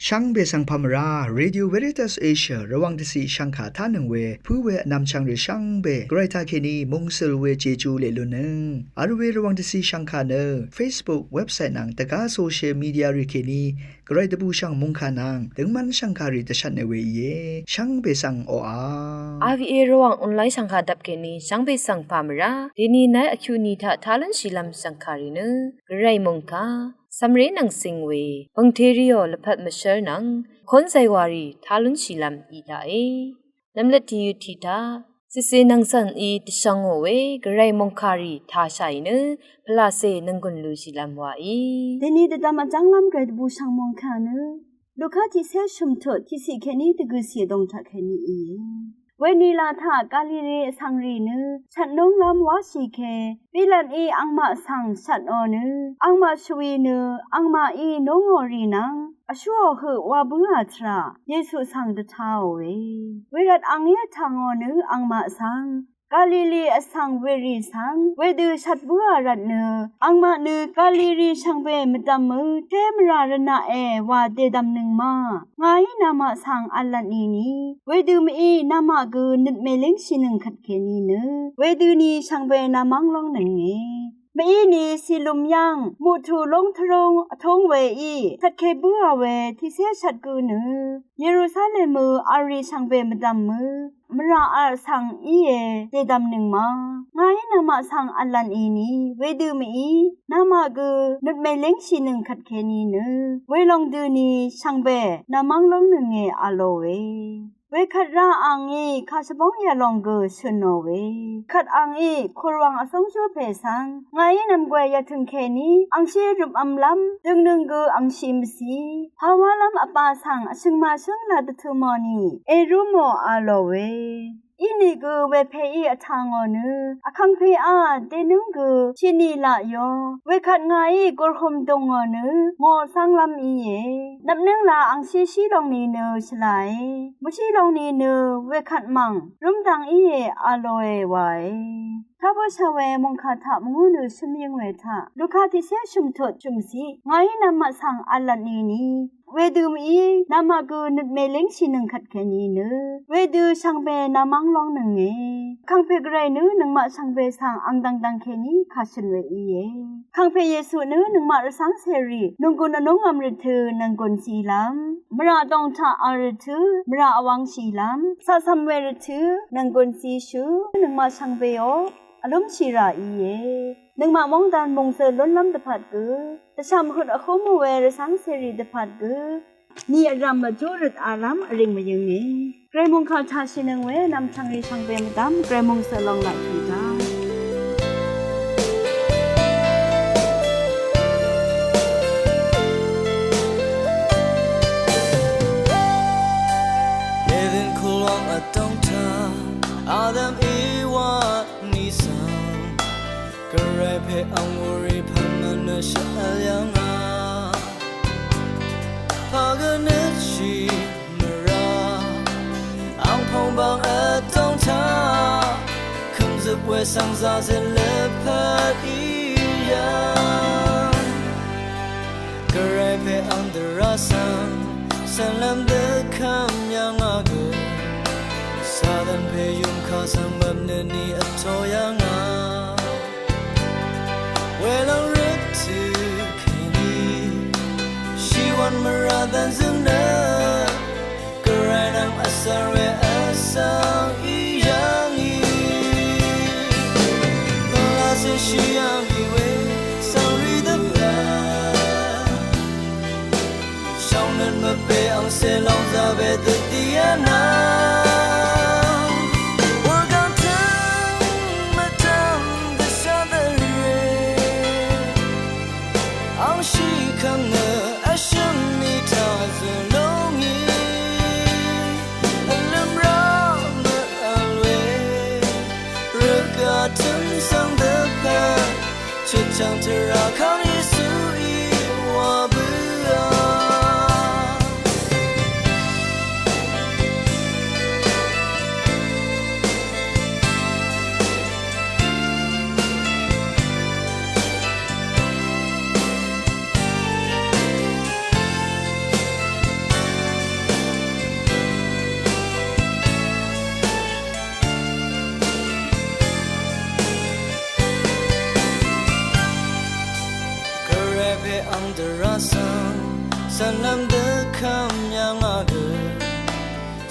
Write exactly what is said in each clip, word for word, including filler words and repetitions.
Shvngbe svng pà mvrá, Radio Veritas Asia Rvwàng dvciq shvngkà tánøng we pǿ we vnvmchvng rì shvngbe gvray taqkèní mungsøl we Jeju leq lunnøng vl we Rvwàng dvciq shvngkà nø Facebook, website nvng dvgá social media rì kèní gvray dvbùshv̀ng mungkà nvng døngmv́n shv̀ngkàrì dvshvtne we íe. Shvngbe svng oqà, RVA Rvwàng online shv̀ngkà dvp kèní shvngbe svng pà mvrá. Dèní nai vkyuqni taq tá lúnshìlv́m shv̀ngkàrì nø gvray mungkà cv̀mré nvng cing we bø̀ngteriò lvpat mvshv́r nvng kón zaywàrì tá lúnshìlv́m í daqe. Nvmløt tìyøt tiq taq cìcè nvng cv̀n í dvshvngò we gvray mungkàrì tāshàì nø pvlacè nvnggùn lushìlv́m waí. Dèní dvdvm vjv́nglv́m gvray dvbùshv̀ng mungkà nø Luka tiqcé shø̀mtut tiqciq kèní dvgø̀ciq vdòng taqkèní íe. Wenila taq Galili vsvng rì nø shvt núnglv́m wáshì ke Pilatí angmaq svng shvtò nø angmaq shvwi nø angmaqí núngò rì nvng vshúò høq wa bǿà tvrà Yesu svng dvtāòe. Wervt angí vtàngò nø angmaq svng Galili vsvng werì svng wedø shvt bǿà rvt nø angmaq nø Galili shvngbe mvdv̀mø té mvrà rvnaqe wa dèdv̀mnøng ma. Ngàí namaq svng v̄l lvtni ni wedø mví namaq gø nøt mèlíngshìnøng kvtkèní nø wedøni shvngbe namv́ng lóngnønge. Mvíni cìlum yv́ng muqtu lóng tvrúng vtúng weí shvtke bǿà we tiqcé shvt gø nø Yerusalemø v̄l rì shvngbe mvdv̀mø mvrà v̄l svng íe dèdv̀mnøng ma. Ngàí namaq svng v̄l lvtni ni wedø mví namaq gø nøt mèlíngshìnøng kvtkèní nø welòng døni shvngbe namv́ng lóngnønge a lòe. Wekvt rá angí kashvbóng yalòng gø shø̀nò we. Kvt angí Kurwàng vsúngshú pè svng ngàí nv̀mgwè yvtø̀ng kèní angshí røpvmlv́m døngnøng gø angshí mvcí pawálv́m vpa svng vshø̀ng màshǿng laq dvtø mò nì èrúmò a lòe. Inìgø wepèí vtàngò nø vkangpeá dènǿng gø shini laq yo. Wekvt ngàí gurhum dùngò nø ngò cv́nglv́m íe. Nvpnǿng laq angshí shí lòng ni nø shvlae. Mvshí lòng ni nø wekvt mv̀ng rúmdvng íe a lòe wae. Tá bǿshà we mòngkà taq mvngú nø shøm yøng we taq Luka tiqcé shø̀mtut shø̀mciq ngàí namaq svng v̄l lvtni ni wedø mví namaq gø nøt mèlíngshìnøng kvtkèní nø wedø shvngbe namv́ng lóngnønge. Vkangpe gvray nø nøngmaq shvngbe svng ang dv̀ngdv̀ng kèní kàshø̀n we íe. Vkangpe Yesu nø nøngmaq rvcv́ng cèrì nònggùn vnúngvm rvtø̄ nònggùn cìlv́m mvrà dòng taq v̄l rvtø̄ mvrà vwv̄ngshìlv́m caqcv̀m we rvtø̄ nònggùn cìshú nøngmaq shvngbeò vlúmshì rà íe. Nøngmaq móngdan mòngzø̀ lúnlv́m dvpvt gø dvshà mvhøt vhǿm we rvcv́ng cèrì dvpvt gø ni vrv̀m vjú røt alv́m vrìng mvyǿnge. Gvray mòngkà taq shìnøng we vnvm tvngrì shvngbe mvdv́m gvray mòngsø̀ lòng laq tùdv́m. Yelin kulwang vdòng taq Adam Iwa ni svng gvray pè ang wuri pv̀n mvnø shvl yv̀ngà. Pagø nøtshì mvrà ang pòngbang vdòng taq kø̀mzøp we svng zazøt lvpat í yv̀ng. Gvray pè ang dvrá svng cv̀nlv́m dvkvm yv̀ngà gø Satan pè yùmkà svng mvpnø ni vtō yv̀ngà. Welòng rvtø̄ kèní shìwv̀n mvrà dv̀nzø̀ng nø gvray nvng vsvr we vsvng í yv̀ngì. Pvlacè shì yv̀ngì we svngrì dvpvt shvngnøt mvpè angcè lòng zaqwe dvdì vnvng wurgvng tø̀ng mvdv̀m dvshà dvre. Angshì kv̀m nø vshø̀m mì taq zø̀ lúngì. Vlø̀m rá mvvl we rvgaq tø̀m svng dvpvt chøtchv̀ng tvrà kang Yesuí wa bǿà. Tànlv́m dvkvm yv̀ngà gø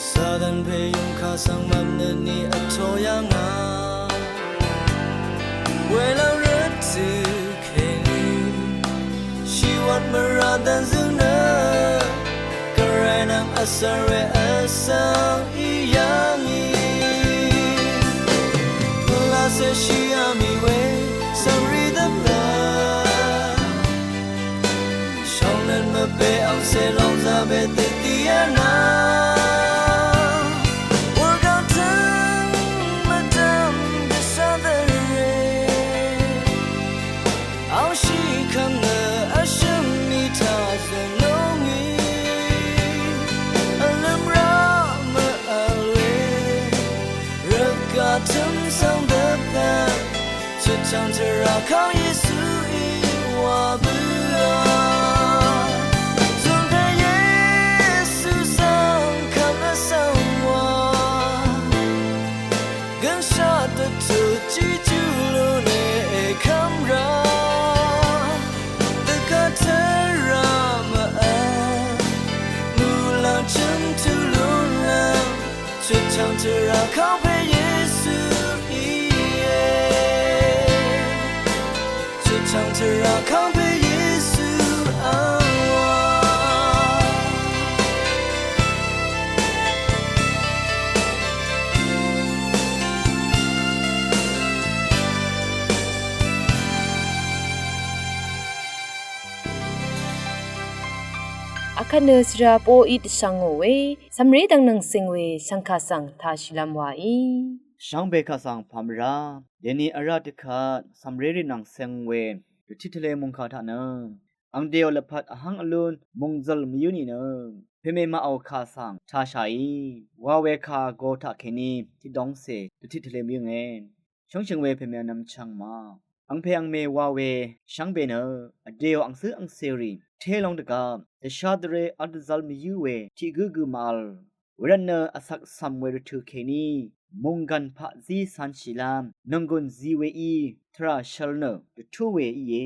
Satan pè yùngkà svng mvpnø ni vtō yv̀ngà. Welv́ng rvtø̀ kèní shìwvt mvrà dv̀nzøng nø Gvray nvng vsvng we vsvng í yv̀ngì. Pvlacè shìá mì we svngrì dvpvt shóngnøt mvbe angcè lóngzà we dvdí yv̀ngà. Wurgvtøng mvdv̀m dvshá dvre angshì kvmnø vshø̀m mì taq zø̀n lúngì. Vlø̀m rá mvvl we rvgaq tø̀m svng dvpvt chutchv̀ng tvrà kang Yesuí wa bǿà. Zùnpè Yesu svng kvm vsvng wa gønshaq dvtø̀ tiqjú lú ne èkv́m rá dvgvt tvrà mvvl muqlàng chø̀m tø lúnlv́m chutchv̀ng tvrà kangpè Yesu íe. Chutchv̀ng tvrà kangpè Yesu angwà. Akvt nø svra poqí dvshvngò we, cv̀mré dvngnøng cing we shv̀ngkà svng tashìlv́m wàí. Shvngbe kà svng pàmvrá, dèni vrá dvkvt cv̀mré rì nvng cing we dvtit tvle mungkà taq nø ang dèò lvpat vhvng vlún mungzøl mvyǿ nìnø pèmè maqò kà svng tashàí wa we kà go taqkèní tiqdóngcè dvtit tvle mvyǿnge. Shóngshø̀ng we pèmè vnvm chvngma angpè angmè wa we shvngbe nø vdèò angcǿ angcèrì té long dvgvp dvshá dvré vl dvzvl mvyǿ we tiq gǿ gø màvl. Wervtnø vsvk cv̀m we rvtø̀ kèní mònggv̀n paqzí cv̄nshìlv́m nònggùn zi weí tvrà shvl nø dvtú we íe.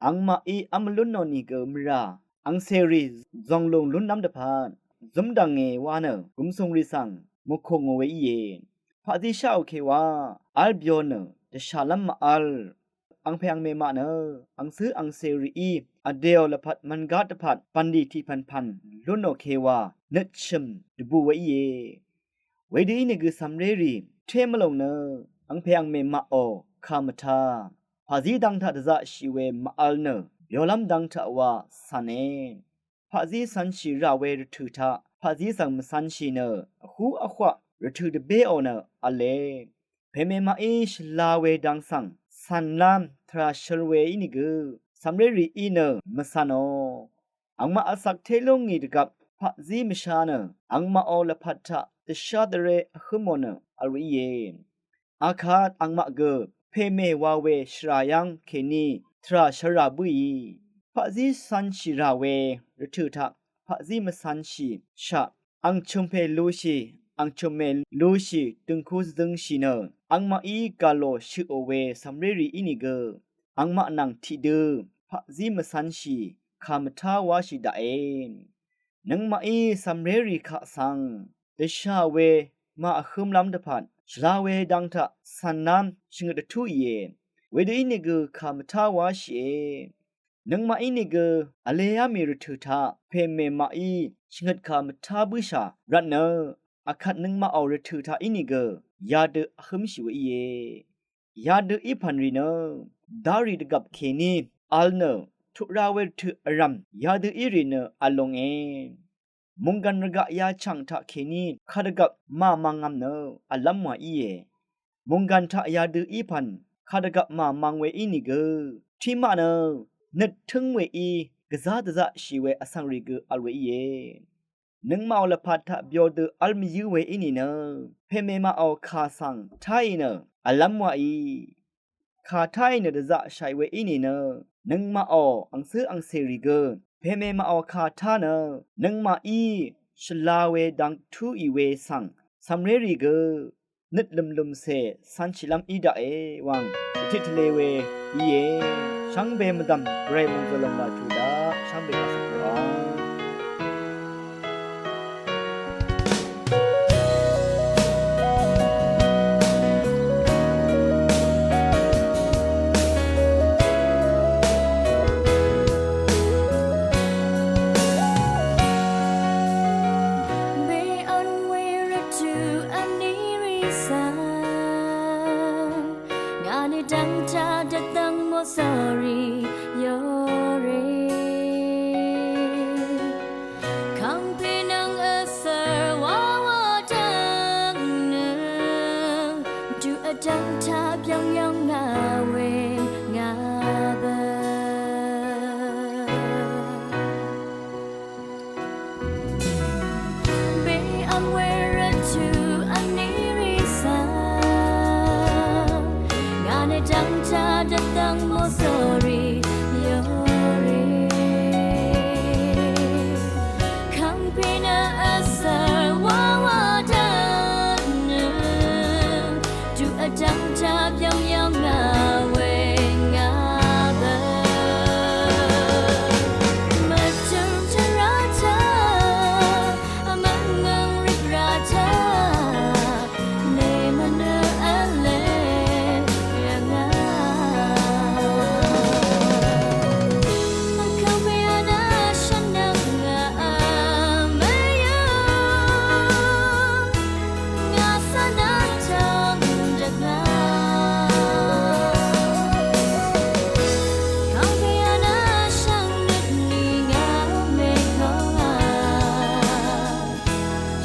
Angmaqí v́m vlún nò nìgø mvrà angcèrì zònglùng lúnlv́m dvpvt zúmdv̀nge wa nø gùmsùngrì svng mùkù ngò we íe. Paqzí sháò ke wa v́l byo nø dvshàlv́m màv́l. Angpè angmè maq nø angcǿ angcèrìí vdèò lvpat mv̀ngá dvpvt bv̀nlì tiqpv̀npv̀n lúnò ke wa nøt shø̀m dvbù we íe. Wedø ínìgø cv̀mrérì té mvlùng nø angpè angmè maqò kà mvtá paqzí dang taq dvzaqshì we màvl nø byolv́m dang taq wa cv̀ne. Paqzí cv̄nshì rà we rvtø̀ taq paqzí svng mvcv̄nshì nø vhú vhwaq rvtø̀ dvbéò nø v̄le. Pèmè maqí shvla we dang svng cv̀nlv́m tvrà shøl we ínìgø cv̀mrérìí nø mvcv̀nò. Angmaq vsvk té lú ngì dvgvp paqzí mvsha nø angmaqò lvpat taq dvshá dvré vhǿmò nø vl we íe. Akvt angmaq gø pèmè wa we shvrà yv́ng kèní tvrà shvrà bǿì. Paqzí cv̄nshì rà we rvtø̀ taq paqzí mvcv̄nshì shaq ang chø̀mpè lushì ang chø̀mmè lushì døngku dvdøngshì nø angmaqí gà lò shøqò we cv̀mrérì ínìgø angmaq nvng tiqdø paqzí mvcv̄nshì kà mvtá wáshì daqe. Nøngmaqí cv̀mrérì kaq svng dvshà we màvhǿmlv́m dvpvt shvla we dang taq cv̀nlv́m shvngøt dvtúìe. Wedø ínìgø kà mvtá wáshìe. Nøngmaq ínìgø vleá mì rvtø̀ taq pèmè maqí shvngøt kà mvtá bǿshà rvtnø akvt nøngmaqò rvtø̀ taq ínìgø yadø vhǿmshì we íe. Yadø í pv̀n rì nø dárì dvgvp kèní vl nø tuq ra we rvtø̀ vrv̀m yadø í rì nø vl longe. Mònggv̀n rvgaq yachv̀ng taqkèní kadvgvp màmvngvm nø v̀llv́m wà íe. Mònggv̀n taq yadø í pv̀n kadvgvp màmvng we ínìgø tiqmaq nø nøt tǿng weí gvzá dvzaqshì we vsvng rì gø vl we íe. Nøngmaqò lvpat taq byodø v́l mvyǿ we í nìnø pèmè maqò kà svng táì nø v̀llv́m wàí. Kà táì nø dvzaqshàì we í nìnø nøngmaqò angcǿ angcèrì gø pèmè maqò kà tá nø nøngmaqí shvla we dang túì we svng cv̀mrérì gø nøt lø̀mlø̀mcè cv̄nshìlv́m í daqe wvng dvtit tvle we íe. Shvngbe mvdv̀m gvray mòngzø̀l lòng laq tuq daq shvngbe kaq svng tuq ang. Ang we rvtø̀ vní rì svng ngà nø dv́ngtaq dvdvng mòsórí yòrì. Kàngpè nø vsv̀r wawa dvt nø tuq vdv́ngtaq byv́ng yv́ng ngà we ngà bø. Mvtø̀ng tvrà taq mvngv̀ng rìk rà taq lèmvnø v̄le yv̀ngà. Mvkv́ng pè vnà shvnøng ngà vmvyø ngà svnà tø̀m dvgà. Kàngpè vnà shvnøt ni ngà mèkv́ng ngà.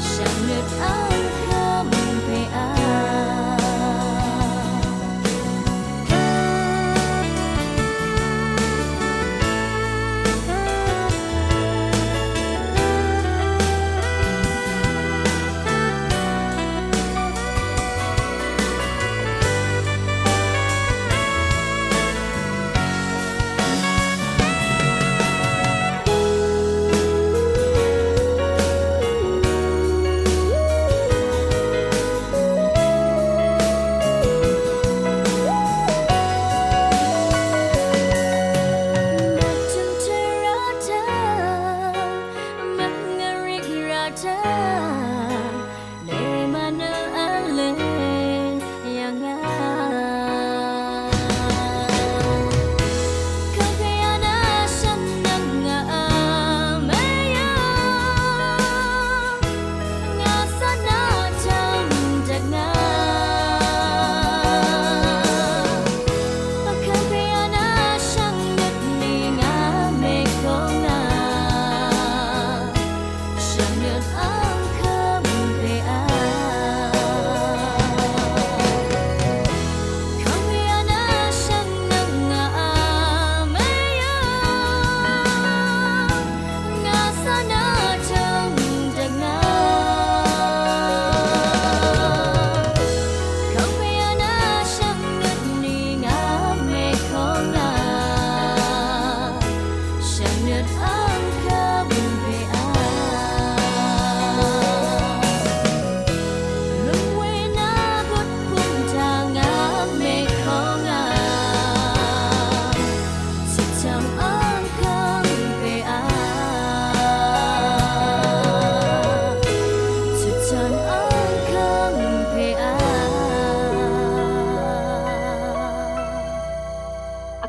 Shvnøt ang kv́m pè a.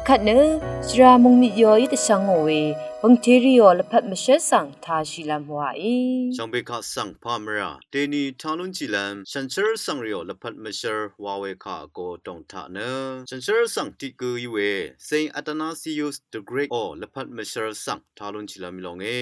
Akvt nø shvra mungmit yoí dvshvngò we bø̀ngtèrìò lvpat mvshv́r svng tāshìlv́m wàí. Shvngbe kaq svng pà mvrà dèni taq lúnshìlv́m shànshér svng rìò lvpat mvshv́r wa we kà vgo dòng taq nø shànshér svng tiq gø í we Saint Athanasius the Great ò lvpat mvshv́r svng taq lúnshìlv́m í longe.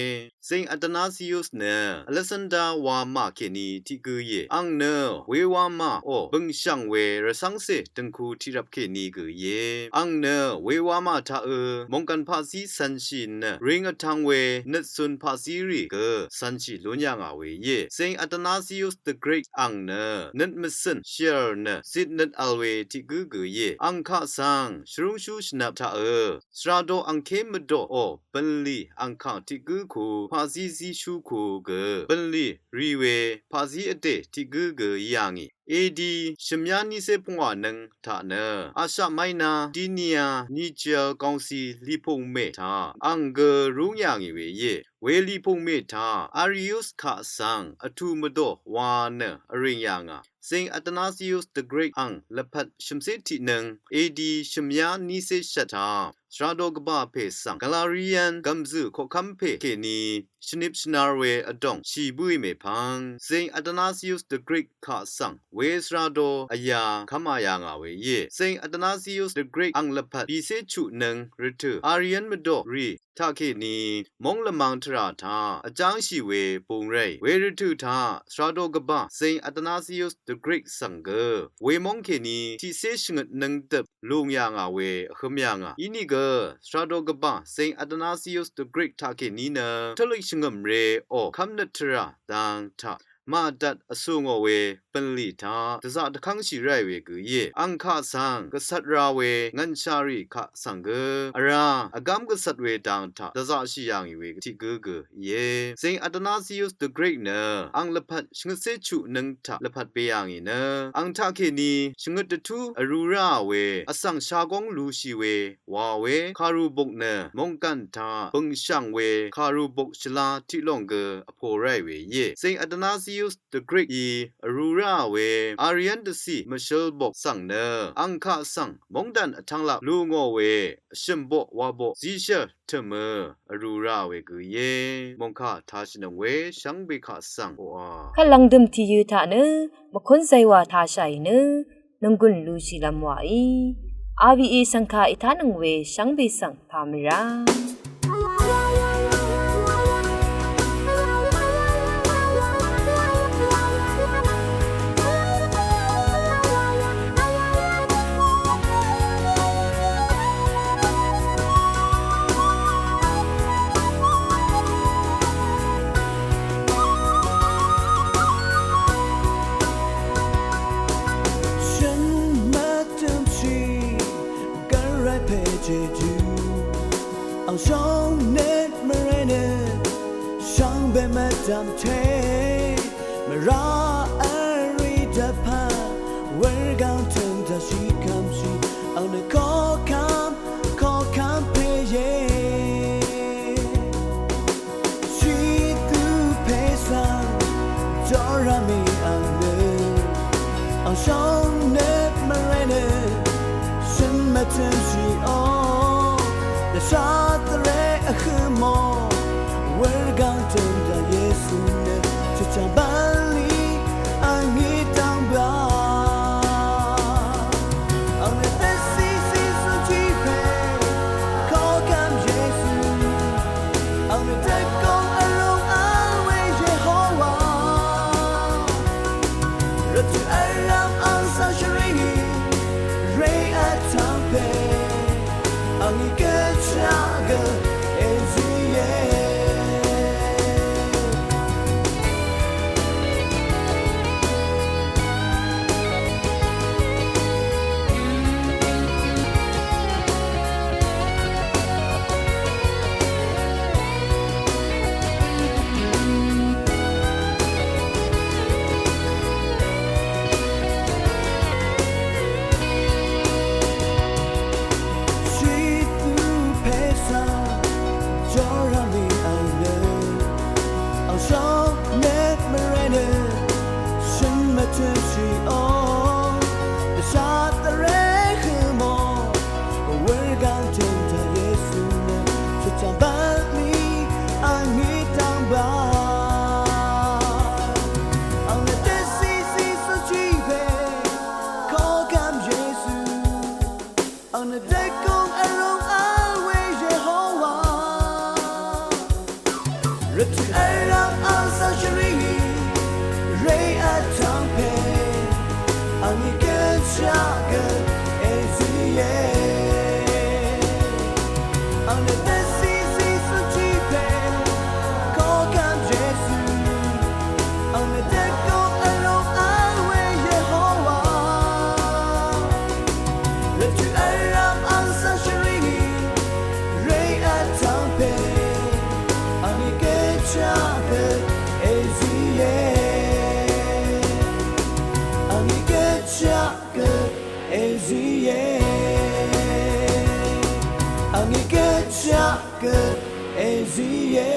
Saint Athanasius nø Alexander wamà kèní tiq gø íe. Àng nø we wamà ò bø̀ngshv̀ng we rvcv́ngcè dø̀ngku tiqrvp kèní gø íe. Àng nø we wamà taq ø mòngkàn paqzí cv̄nshì nø ring vtv̄ng we nøtcun paqzí rì gø cv̄nshì lún yà ngà we íe. Saint Athanasius the Great àng nø nøt mvcø̀n shìv̀r nø zit nøt vl we tiq gǿ gø íe. Àng kaq svng shvrúngshú shvnvp taq ø svra do angké mvdòò bø̀nlì àng kaq tiq gǿ ku paqzí zíshú ku gø bø̀nlì rì we paqzí vdè tiq gǿ gø í yà ngì. A D shø̀myá nícé pungwà nøng taq nø Asia Minor, Bithynia, Nicaea kàngsi lìpùngmè taq àng gø rúng yà ngì we íe. We lìpùngmè taq Arius kaq svng vtù mvdò wa nø vrìng yà ngà. Saint Athanasius the Great àng lvpat shø̀mcé tiq nøng A D shø̀myá nícé shvt taq svra do gvbà pè svng Galerian gv̀mzø̀ koqkv́m pè kèní shvnip shvnar we vdòng shì bǿì mèpvng Saint Athanasius the Great kaq svng we svra do vyā kv́mā yà ngà we íe. Saint Athanasius the Great àng lvpat bìcé chuq nøng rvtø̀ Arian mvdò rì taq kèní móng lvmang tvrà taq vjángshì we bung ráì we rvtø̀ taq svra do gvbà Saint Athanasius the Great svng gø we móng kèní tiqcé shvngøt nøngdøp lùng yà ngà we vhø̄m yà ngà. Inìgø svra do gvbà Saint Athanasius the Great taq kèní nø Katolik shvngø̀mré ò kv́mnøt tvrà dang taq màdvt vsù ngò we bv̀nlì taq dvzaq dvkv́ngshì ráì we gø íe. Àng kaq svng gvcvt ra we ngv̀nshà rì kaq svng gø vrá vgv́m gvcvt we dang taq dvzaqshì yà ngì we tiq gǿ gø íe. Saint Athanasius the Great nø àng lvpat shvngøtcé chuq nøng taq lvpat be yà ngì nø àng taqkèní shvngøt dvtú vrū ráà we vsvng shagóng lūshì we wa we kàrù bok nø mònggàn taq bø̀ngshv̀ng we kàrù bok shvlá tiq lòng gø vpo ráì we íe. Saint Athanasius the Great í vrū ráà we Arian dvcì mvshǿl bok svng nø àng kaq svng móngdàn vtv́nglap lú ngò we vshø̀m boq wa boq zíshv̀l tø̀mø vrū ráà we gø íe. Mòngkà tashìnøng we shvngbe kaq svng oqà kvt lv̀ngdø̀m tìyø̄ taq nø mvkún zaywà tashàì nø nònggùn lūshìlv́m wàí. R V A shv̀ngkà ètánøng we shvngbe svng pà mvrá. Shø̀n mvtø̄mshì gvray pè Jejú. Àng shóngnøt mvré nø shvngbe mvdv̀m te mvrá vrì dvpvt wurgáng tø̀m taq shìkv́mshì. Àng nø koqkv́m koqkv́m pè íe. Shìtú pè svng jorá mì àng nø àng shóngnøt mvré nø shø̀n mvtø̄mshìò. Dvshá dvré vhø̄mò wurgáng tø̀m taq Yesu nø chøchv̀ng bv̀nlì àng í dv́ng bá. Àng nø dvcì zí zú jì pè koqkv́m Yesu. Àng nø dvgùng vrūng vl we Yehowa. Rvtø̀ vrv̀m àng svng shvrìngì rè vtv́ng pè. Àngí gø chaq gø èzíe. Shìtú pè svng jorá mì àng nø àng shóngnøt mvré nø shø̀n mvtø̄mshìò. Dvshá dvré vhø̄mò wurgáng tø̀m taq Yesu nø chøchv̀ng bv̀nlì àng í dv́ng bá. Àng nø dvcì zí zú jì pè koqkv́m Yesu. Àng nø dvgùng vrūng vl we Yehowa. Rvtø̀ vrv̀m àng svng shvrìngì rè vtv́ng pè. Àngí gø chaq gø èzíe. Àng nø dvcì zí zú jì pè koqkv́m Yesu. Àng nø dvgùng vrūng vl we Yehowa. Rvtø̀ vrv̀m àng svng shvrìngì rè vtv́ng pè. Àngí gø chaq gø èzíe. Àngí gø chaq gø èzíe. Àngí gø chaq gø èzíe.